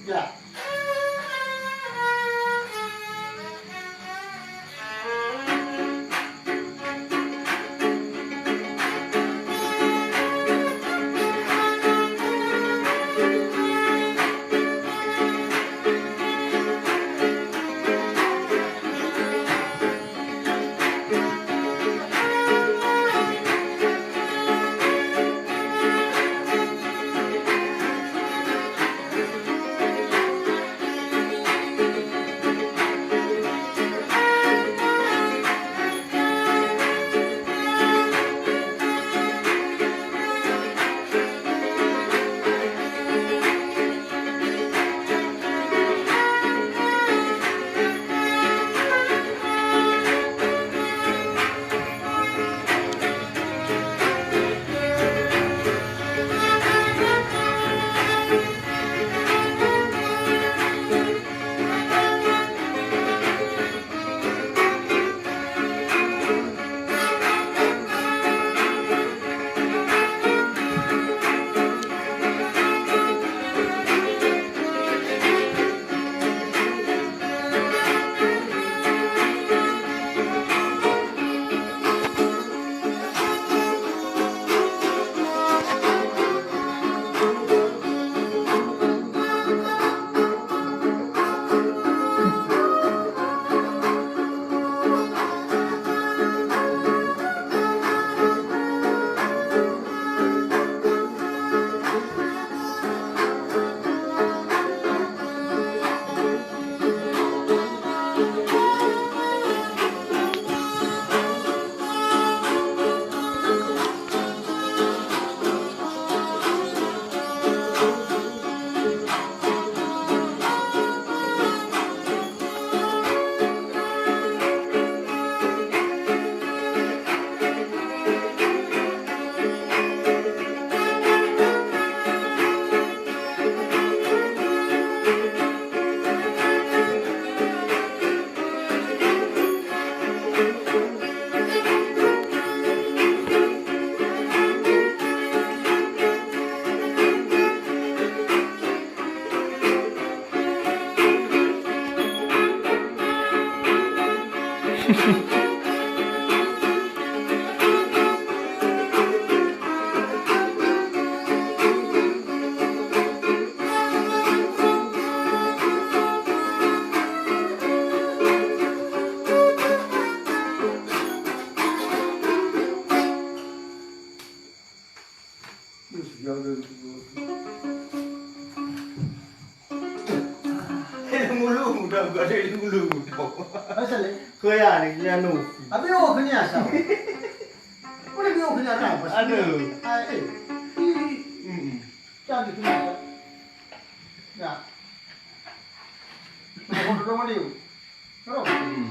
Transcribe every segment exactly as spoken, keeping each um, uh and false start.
Ya. Ngulu-ngulu, dah gua ada ngulu-ngulu. Asal, eh? Kau ya, ni, ya, no. Abi, oh, kenyasa. Boleh bi, oh, kenyasa. Aduh. Ah, eh. Mm-mm. Jangan gitu, ya. Ya. Nah, bodoh dong, Liu. Terus. Hmm.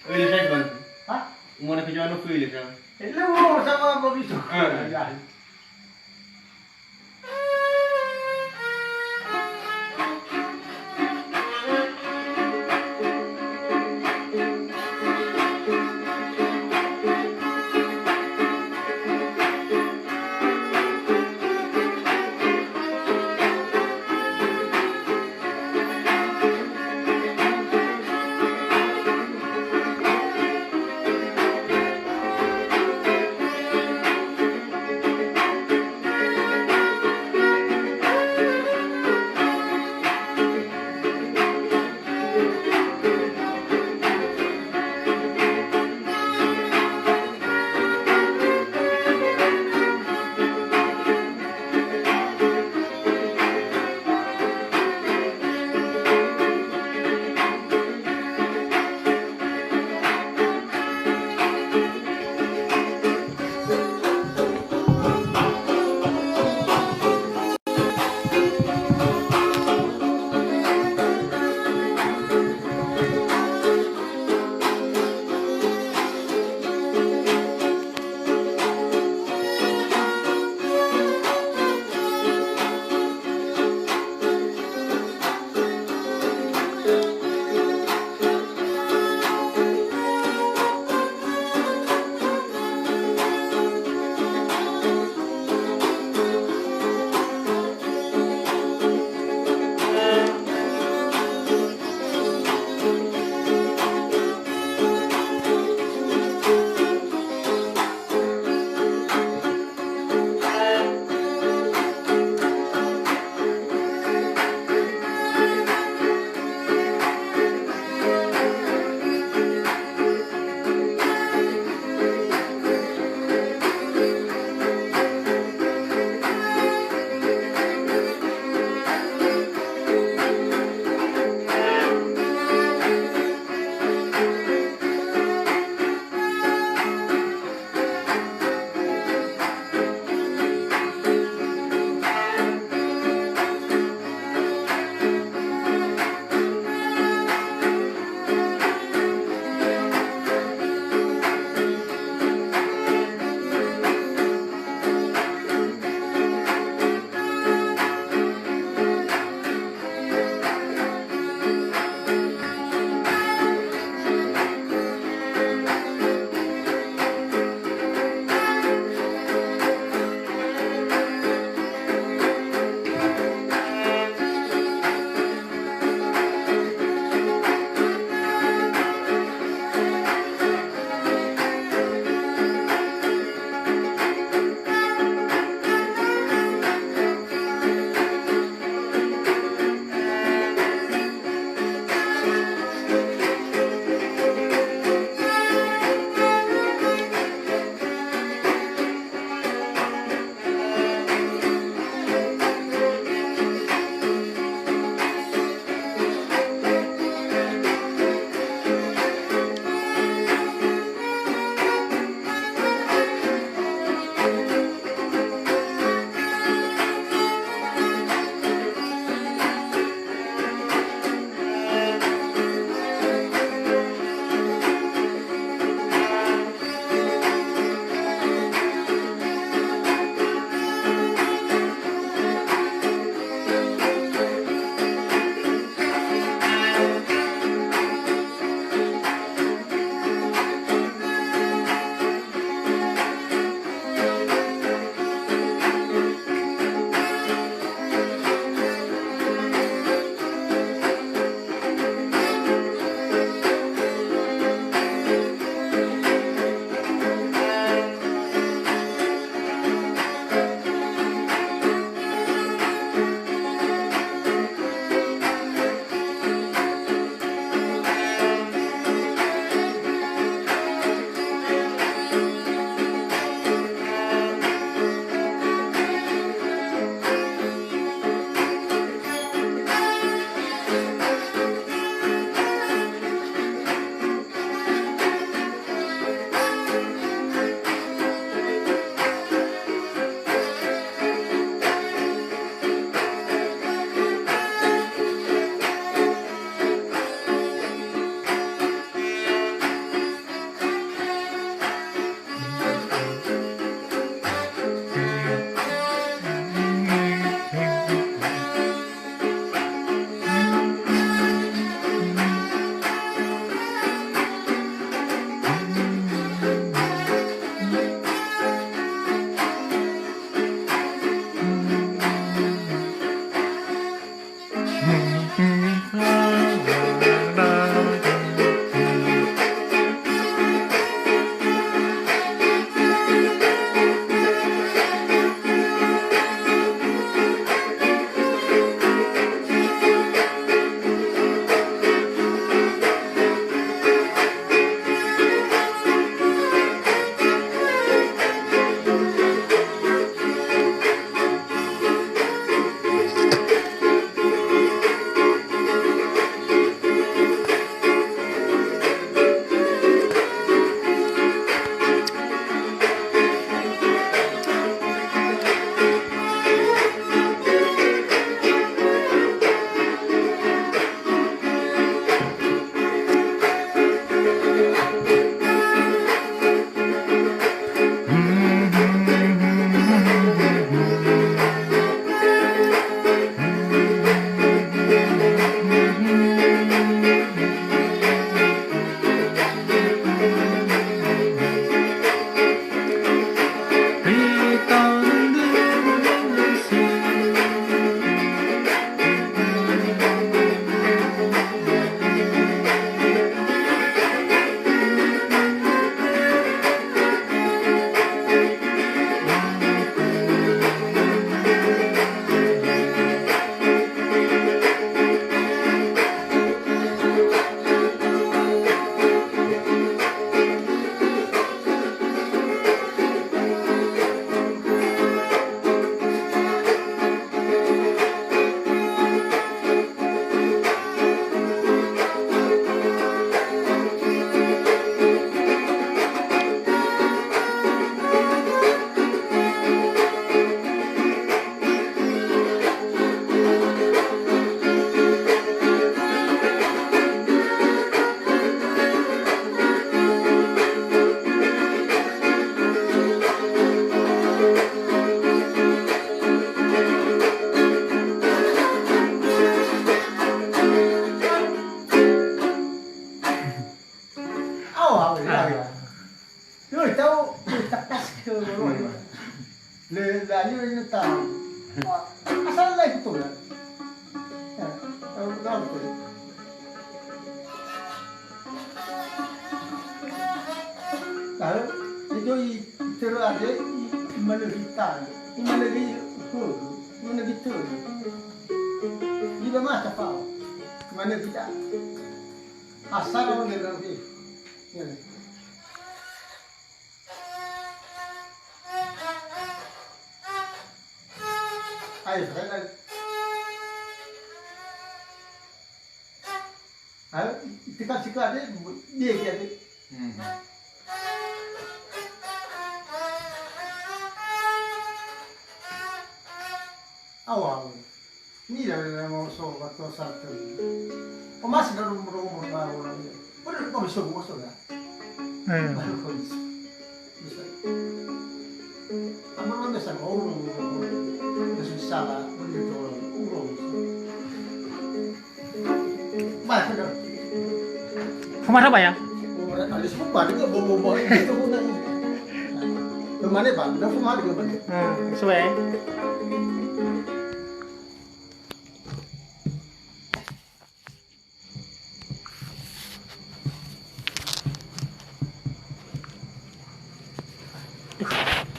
Oh, iya, saya gimana? Hah? Mau ada kejuaraan apa, iya, saya? Eh, lu sama apa gitu? Ah. Ya. Awa, awa, awa. Yoi, tau, yoi, ta pas ke lolo, yoi. Le, le, ali, le, ta. Asal lai kutu, ya. Ya, tau, tau, tau. Lalu, itu i, terus aja, i, i mana kita, i mana di, oh, i mana gitu. Di mana siapa? Mana kita? Asal orang dia bilang, ya. Ayo, saya dah. Ayo, tekan sikla deh, dia, dia, dia. Hmm. Awa, awa. Ni la la mo so ba to sa tu. O mas na rum rum rum ba rum. Pada ko so mo so ya. Eh. Baru ko bisa. Bisa. Ama lo mesa mo rum rum rum. Bisa salah, boleh to rum. Ba, sudah. Fumara ba ya? Alis pun ba, dia bawa-bawa itu pun. Kemana, Bang? Udah fumara juga, Bang. Hmm, sesuai.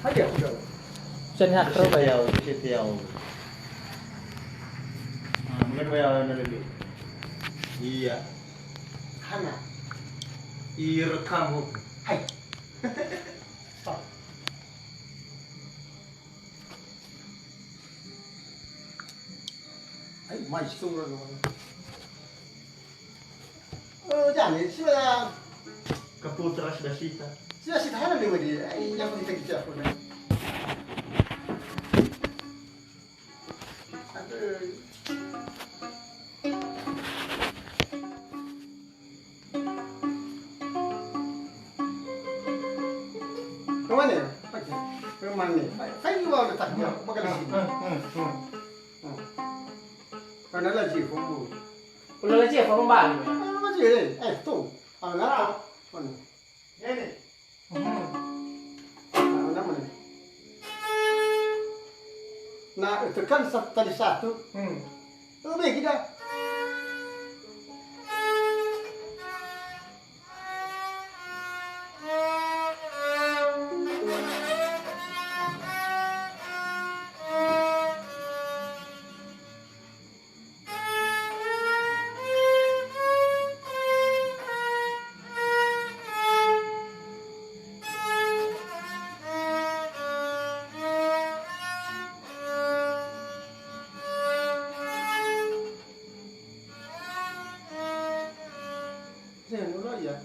Hadia, udah. Bisa lihat terus, Pak. Setiau, setiau. Nah, mungkin Pak, ada lagi. Iya. Hana. Irekam, Bu. Hai. Stop. Ai, mai sura no. Oh, jane, sila. Kaputra sudah sita. Sudah sita, hana lewe dia. Ai, yang penting kita pun. Aduh. Kemana ya? Oke. Kemana? Saya juga udah tak mau. Bakal di sini. Hmm, hmm, hmm. Hmm. Karena lagi, kamu. Udah lagi, apa kembali? Ah, lagi, eh, eh, tuh. Ah, lah. Mana? Ini. Hmm. Nah, mana, mana? Nah, itu kan sat-, tali satu. Hmm. Be kita.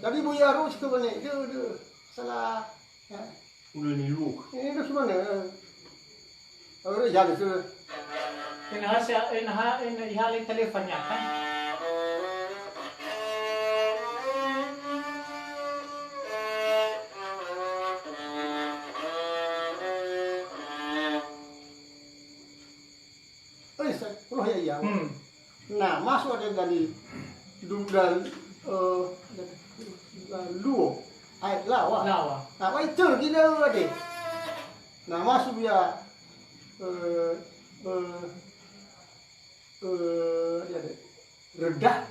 Jadi, bu ya, ruh, sikö bane, dö, dö, salah. Ya. Udah niluk. Ini udah semana. Ore, ya, betul. Enaha sa-, enaha, ena-, ihale tale fanyaka. Oi, sa-, roh ya, ya. Hmm. Na, masuk ada dari du-, dal-, eh, luo. Ai, lawa. Lawa. Na, wai ter gina ada. Na, masuk ya, eh, eh, eh, ya ada. Redah.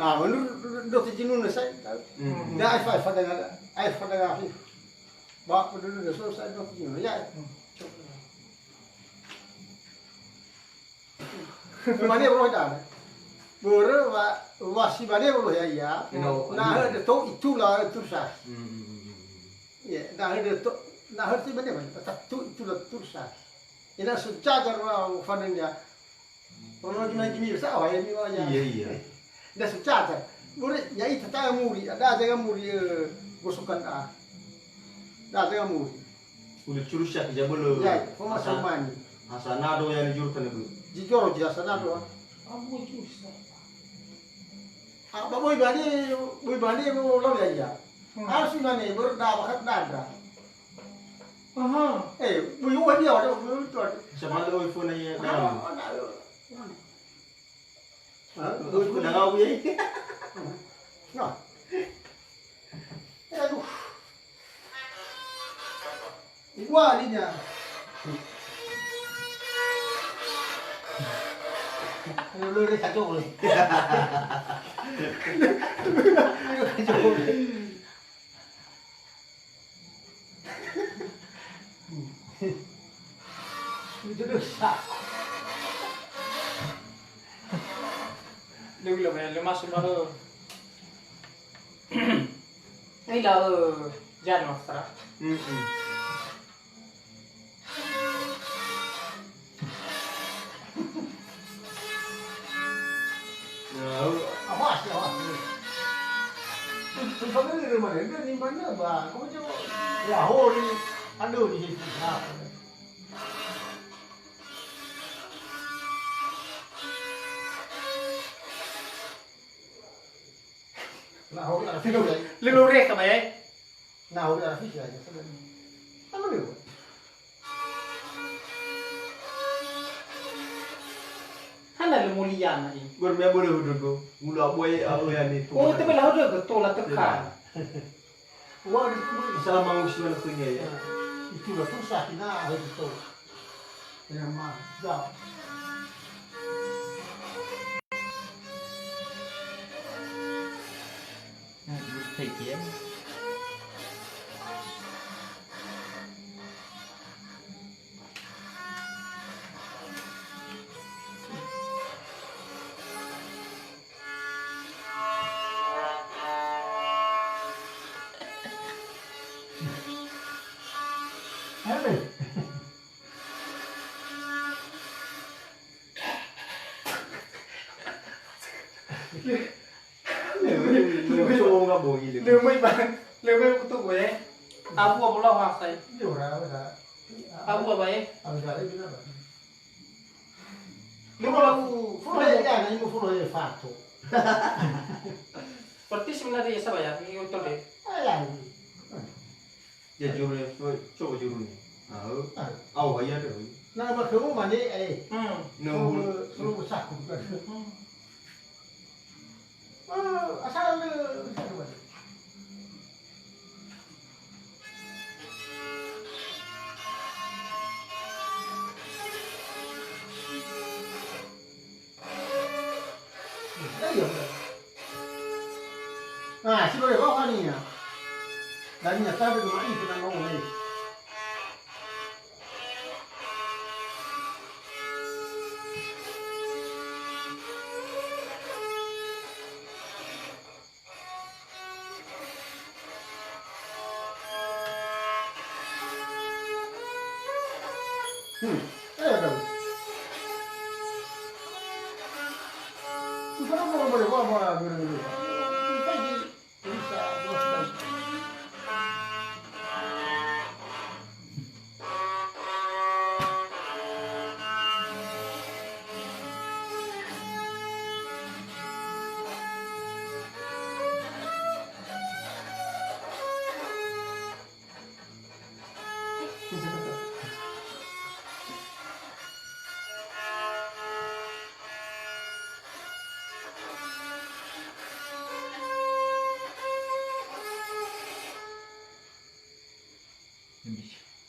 Ah, menurut dokter Jinun saya tahu. Hmm. Dia ai fa-, ai fa dengan, ai fa dengan Afif. Ba, menurut dokter Jinun, ya. Hmm. Mane roh da. Börö wa, wa si mane roh ya, ya. Ino, na ino. Hö de to itula tursa. Hmm, hmm, hmm, hmm. Ya, na hö de to, na hö si mane, wa, ta tu itula tursa. Ina sejajar wa fadenya. Ono gimana gini, sa, oh, ini, oh, ya. Iya, iya. Nda secaca. Muri, ya, ita ta muri, ada aja kan muri, eh, gosokan, ah. Ada aja kan muri. Uli curus ya, kerja belo. Ya, koma Hasan-, somani. Hasanado yang dijurkan itu. Jijoro, ji Hasanado, ah. Abu curus. Ah, ba boi bani, boi bani, mau lau ya, ya. Hmm. Harus bani, berda, bakat dada. Aha. Eh, bui uwa dia, ada bui uwa tu. Sama ada bui phone ya, ada. Ada, ada. Ha? Bui phone dah kau ya. Nah. Eh, aduh. Iwa linya. Lu, lu, lu, kacau, lu. Lu, kacau, lu. Itu dosa. Dia bilang, "Lima sembaru." Ini lah, eh, jangan, Mas, Tra. Mm-mm. Ya, awas, awas. Terus, terus kami di rumah, dia di mana, Bang? Kamu coba. Ya, oh, di, aduh, di situ. Nah. Nah, oh, di atas itu, ya. Lelore ka, Bang, ya? Na hori arafisa aja saja. Apa dia? Hana le mulia na ini. Gor me boleh udah go. Mula boy alo ya ni tu. Oh, tapi lah udah betul lah tekan. Wah, di sini. Masalah mau sih mana punya ya. Itulah susah kita hari itu. Dengan mah, dah. Nah, terus take ya. Hei. Lö möi ba, lö möi kutu gue. Abu, abu lau hasai. Abu, abu, eh. Abu, abu, abu. Lima puluh, puluh ya, na lima puluh ya, fato. Berarti sebenarnya saya bayar, ini hotel deh. Alah. Ya, juru, coba juru nih. Ah, ah, ya deh. Nah, apa kamu mana, eh? Hmm. No. Suruh, suruh besar. Hmm. Ah, asal ada, asal ada. Ah, si boleh bawa ni ya. Dan ni atas tu mai tu nak ngomong ni. Hmm. Eh, dah. Bukan apa-apa, boleh bawa, bawa, boleh, boleh. Bisa, bisa, bisa.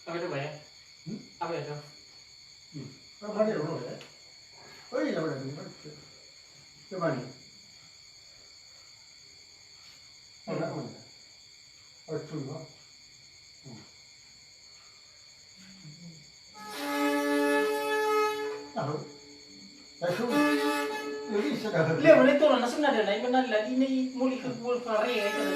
Apa itu, Pak, ya? Hmm? Apa itu? Hmm. Apa dia, Bro, ya? Oh, iya, udah, udah. Coba nih. Oh, enggak, oh, enggak. Oh, itu, Bro. Hmm. Tahu. Tahu. Jadi, sudah. Leo, mana tu, nasi nada naik, mana lagi ni, muli ke bul fare, ya, kan?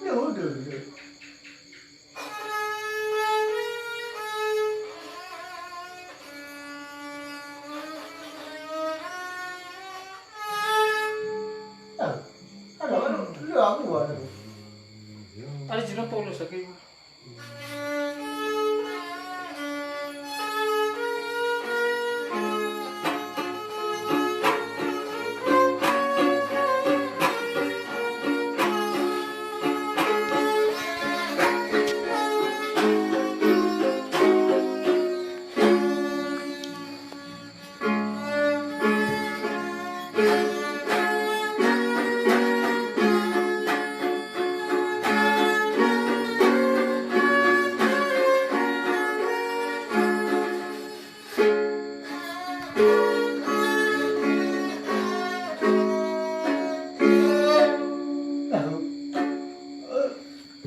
Ya, udah, udah. Ada, ada, ada, ada. Ada zina Paulus lagi.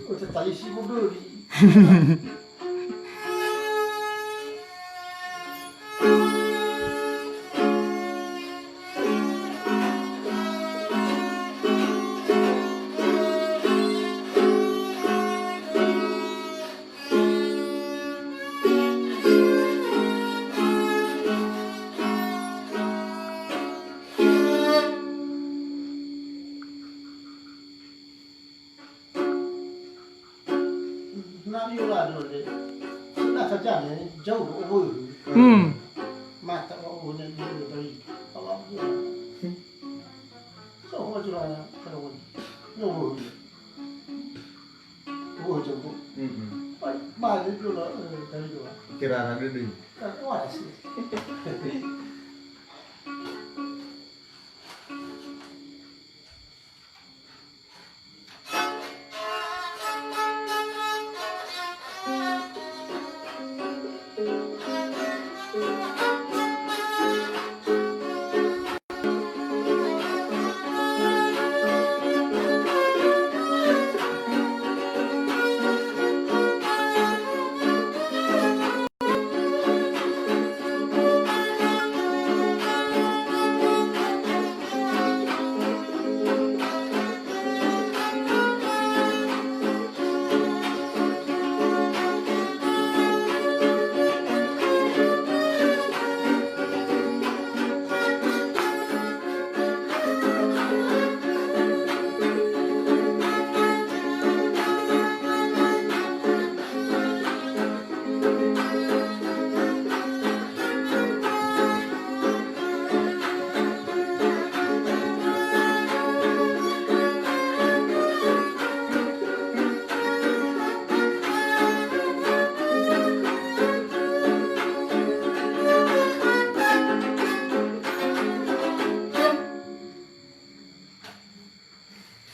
Uta tali si bodori. Na iola dole. Na saja ne, jauh owuhu. Hmm. Mata owuhu ne, owuhu dari. Awak dia. So, owuhu curana, kalau owuhu. Owuhu. Owuhu jauh. Mm-mm. Ba, ba, dia dulu, eh, dari dua. Kira ada deh. Kan, wah, sih.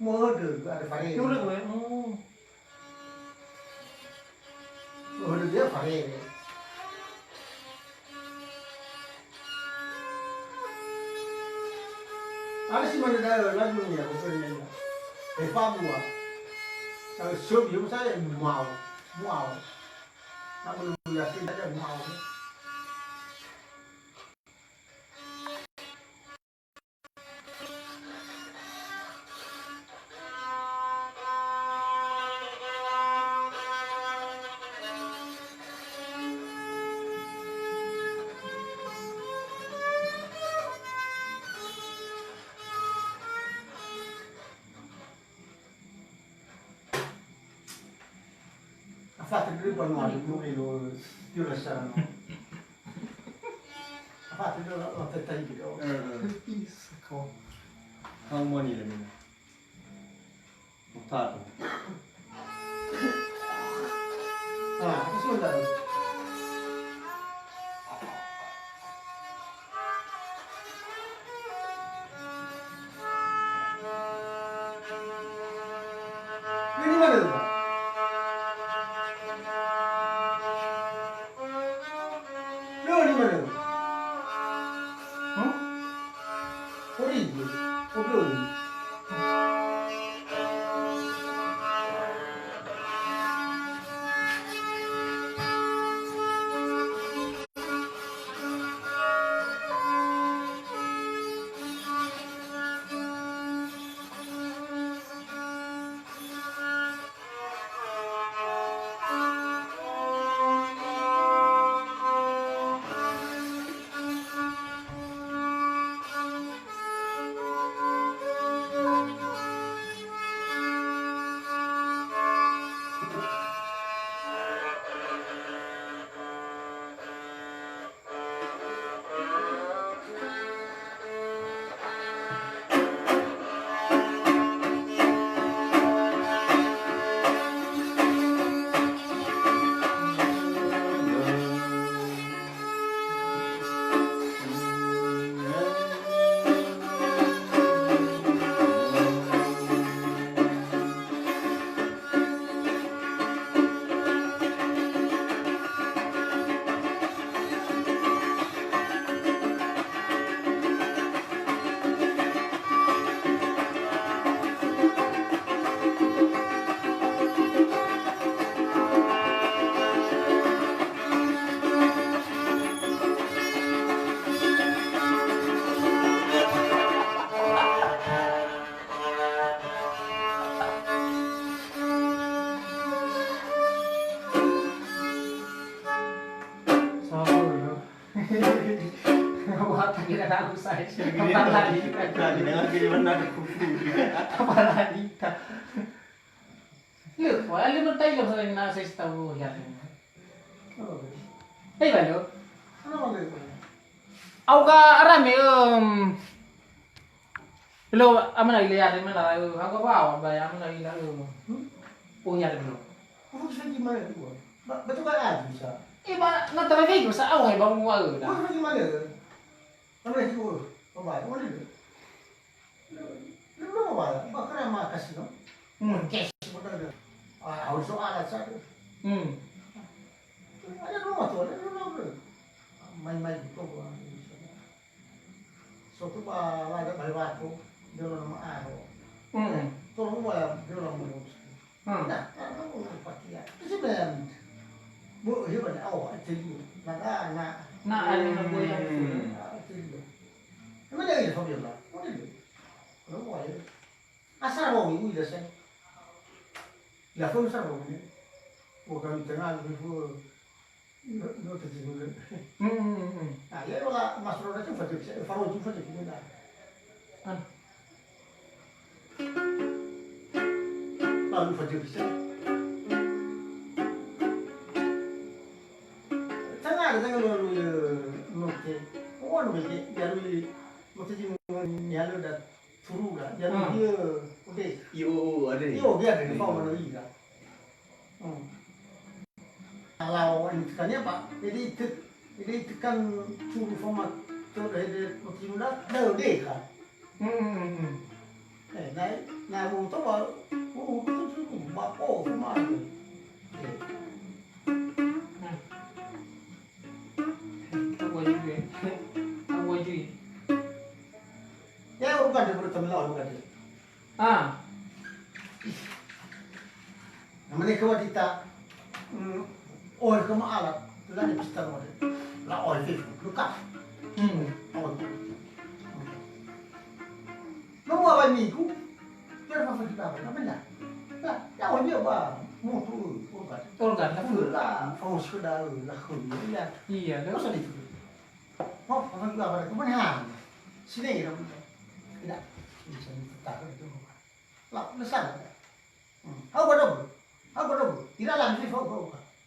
Mu'ödö, ada farere. Mu'ödö, oh. Mu'ödö dia farere. Ada si mane da'ö lagunia, pokoknya. Efa bua. Kalau sobi, saya mau, mau. Aku yakin saja mau. Fate dulu banua dulu elo piola secara no. Fate dulu la tetai gitu. Heeh. Bisa kau. Kau mau ni lagi. Mutado. Ah, aku sudah. Ini mana tu? Lo di mana? Hah? Ori, obrol. Sabar, ya. Wah, tak kira aku saya. Apalagi tak. Apalagi tak. Lö, wah, lö mentai lö saya na saya tahu ya. Hei, Balo. Au ka arame, em, lo, amana ile ya, mana, eh, au ka bawa, ba, amana ile, eh. Hmm? Oh, ya, lo. Aku bisa gimana tuh? Ba, betul kan, ah, bisa. Eh, ba, na tara vego sa au hai ba mua, eh, da. Aku bisa gimana? Mana itu? Apa? Mana itu? Lu, lu, lu, ba, ba, kena makas, no? Hmm. Kes, betul. Ah, harus soal saja. Hmm. Ada rumah tuh, ada rumah tuh. Main-main gitu, gua. So, tu ba, lada ba hewaku, dia orang nama Aro. Hmm. Tolong ba, dia orang mau. Hmm. Nah, kalau mau pakai ya. Itu sih, Ben. Bu, dia banyak, oh, itu dia. Nah, nah, nah. Nah, ada yang goyang. Hmm. Ah, itu dia. Emang dia ini, Fabiola? Oh, dia. Kalau mau ya. Asal mau, ibu, dia saya. Lah, fa'usa wa'uria. Wa kami tenga, ibu, no, no, terjadi. Hmm, hmm, hmm. Nah, ya, kalau masuk roda itu, fa'usa, fa'usa, fa'usa, fa'usa. Ah. Lalu fa'usa. Tenga ada, tenga lalu, ya, no, ke. Oh, no, ke, ya, lalu, no, ke, ya, lalu, da. Turuga, jadi dia, oke. Io, ada. Io, dia ada, dia fao mana ira. Hmm. Kalau ini tekannya, Pak, jadi itu, jadi tekan turu fama, turu ada, waktu muda, ada, oke, kan? Hmm, hmm, hmm. Eh, nah, nah, mau coba, oh, itu tuh, Pak, oh, fama. Oke. Nah. Aku aja, ya. Aku aja, ya. Ya, bukan dia perlu temen lawan, bukan dia. Ah. Namanya ke wanita, mm, oh, ke ma'ala, la ni pista mo de. La oh, itu, luka. Hmm. Oh. Nomor apa minggu? Dia apa kita apa? Apa ya? Ya, ya, oh, dia apa? Mau tu, oh, kan. Organ, apa? La, oh, sudah, la, oh, ya. Iya, dah. Masa itu? Ho, ho, ho, ho, ho, ho, ho. Sini, ya, tidak. Bisa minta tak itu. Lah, besar. Hmm. Hau ba dogo. Hau ba dogo. Ira lah, ini, hau, hau, hau.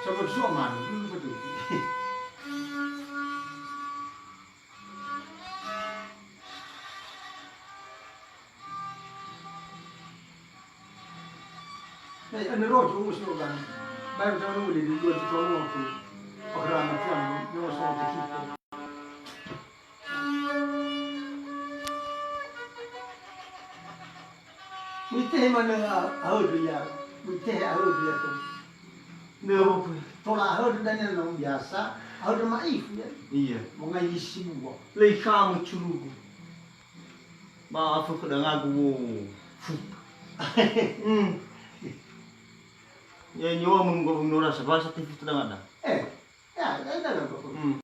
Sebab su'o manu, betul. Nah, anu roh juga musuh kan. Baru tahun ini di dua juta lima puluh. Pagara matian, yang masuk ke situ. Muitehe manö a-, aödö ya, muitehe aödö ya to. Nö tola aödö dania no biasa, aödö ma'ifu ya. Iya. Mongai isi buah. Lei khamö curugu. Ba afu kedangagu wo futa. Hmm. Ya nyoa menggo nora sebasa tifu tedangada. Eh, ya, ya, ya, ya. Hmm.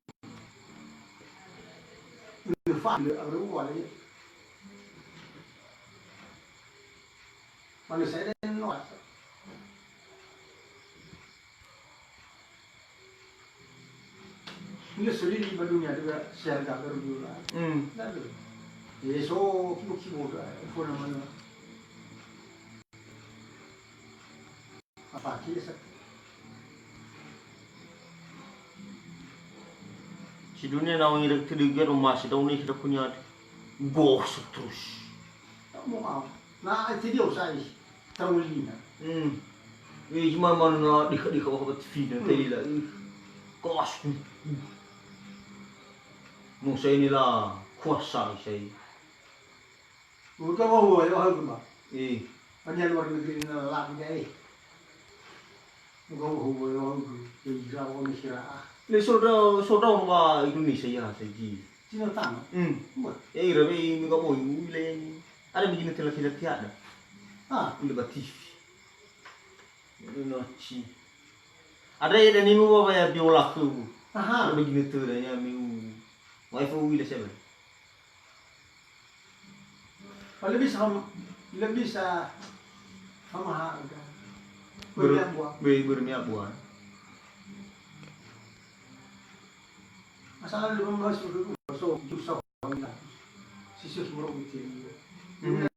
Fa le aru wa le. Manusia dan no. Ini solili ba dunia juga seharga berdua. Hmm. Lalu, ya, so kibo-kibo da, phone mana. Apa sih, Sat? Si dunia na wangi rek tedege do masi dau ni kita punya gosok terus. Tak mau apa. Nah, itu dia usai. Terulina. Hmm. Eh, cuma mana dikha-dikha waktu T V dan tadi lah. Kelas. Mau saya inilah kuasa saya. Udah mau ya, aku mah. Eh. Hanya luar negeri na lagi deh. Udah mau ya, aku. Jadi jauh ni kira ah. Le soldau, soldau wa Indonesia ya, saya ji. Cina tama. Hmm. Wah. Ya, ira be mi ka boy, ule. Ada begini tela-tela tiada. Ah. Ule batif. Ule noci. Ada ya, dan ini mau bayar biola tu. Aha. Ada begini tu dah ya, mi u. Wifi ule siapa? Oh, lebih sa-, lebih sa-, sama harga. Ber-, Berlian buah. Be-, bermiak buah. Sala lima belas ribu, so, jusa. Si sus moro gitu. Hmm.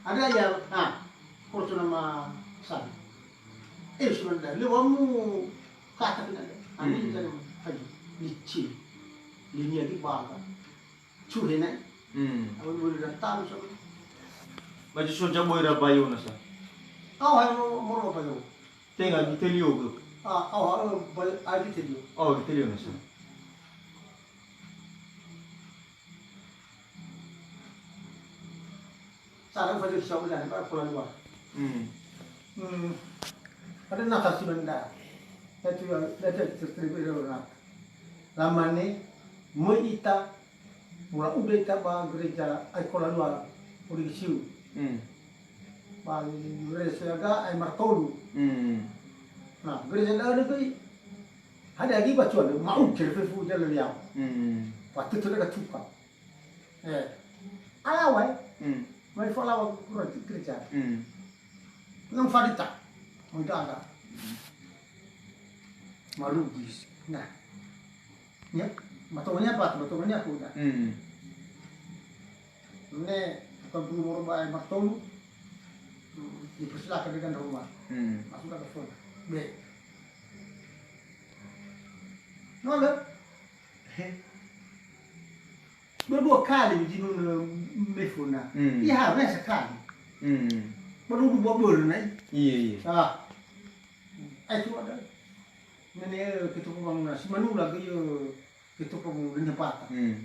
Ada ya, nah, kurso nama sana. Eh, sebentar, lewamu kata kena ada. Ani Hmm. Jadi, ayo, licin. Linia di bawah. Cuhe naik. Hmm. Awal mulai datang sama. Baju soja boy ra bayo nasa. Au, hai, moro, moro bayo. Tenga gitelio gö. Ah, au, hai, bayo, ai gitelio. Oh, gitelio nasa. Sarang fajr siapa jalan, Pak, pulang luar. Hmm. Hmm. Ada nakal si benda. Itu yang, itu yang terjadi itu nak. Lamane, möi ita, mula uda ita ba gereja Aikola Lua, Puri Gisiu. Hmm. Ba gereja Siaga, Ai Martolu. Hmm. Nah, gereja da'ö göi, hadia göi ba cuan, ma'uke fefu jalan liao. Hmm. Waktu itu ada cuka. Eh, alawa, eh. Hmm. Mai falawa kurang gereja. Hmm. Nang fadita. Mau ada. Marugi. Nah. Ya, matongnya apa? Matongnya aku dah. Hmm. Ne, tukang guru moro ba Ai Martolu. Hmm, dipersilakan dengan rumah. Hmm. Masuk ke phone. Be. Nolak. Dua-dua kali zinunö mefuna. Hmm. Iya, hanya sekali. Hmm. Baru dua börö nai. Iya, iya. Ah. Eh, itu ada. Nene, eh, kita pembangunan. Si manula göi, eh, kita pembangunan nyepata. Hmm.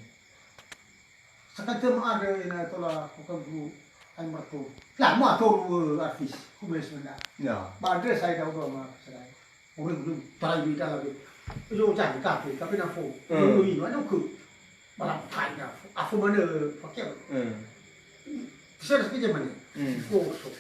Sekali tema ada ina tola bukan guru Ai Martolu. Lah, ma toru, eh, artis. Kuberes benda. Ya. Badre saya dah udah ma saya. Orang belum tarai di dalam dia. Yo, jangan kafe, kafe nafo. Hmm. Yo, ini mana ke? Malam tanya. Apa mana pakai? Hmm. Saya dah kerja mana? Hmm. Foto.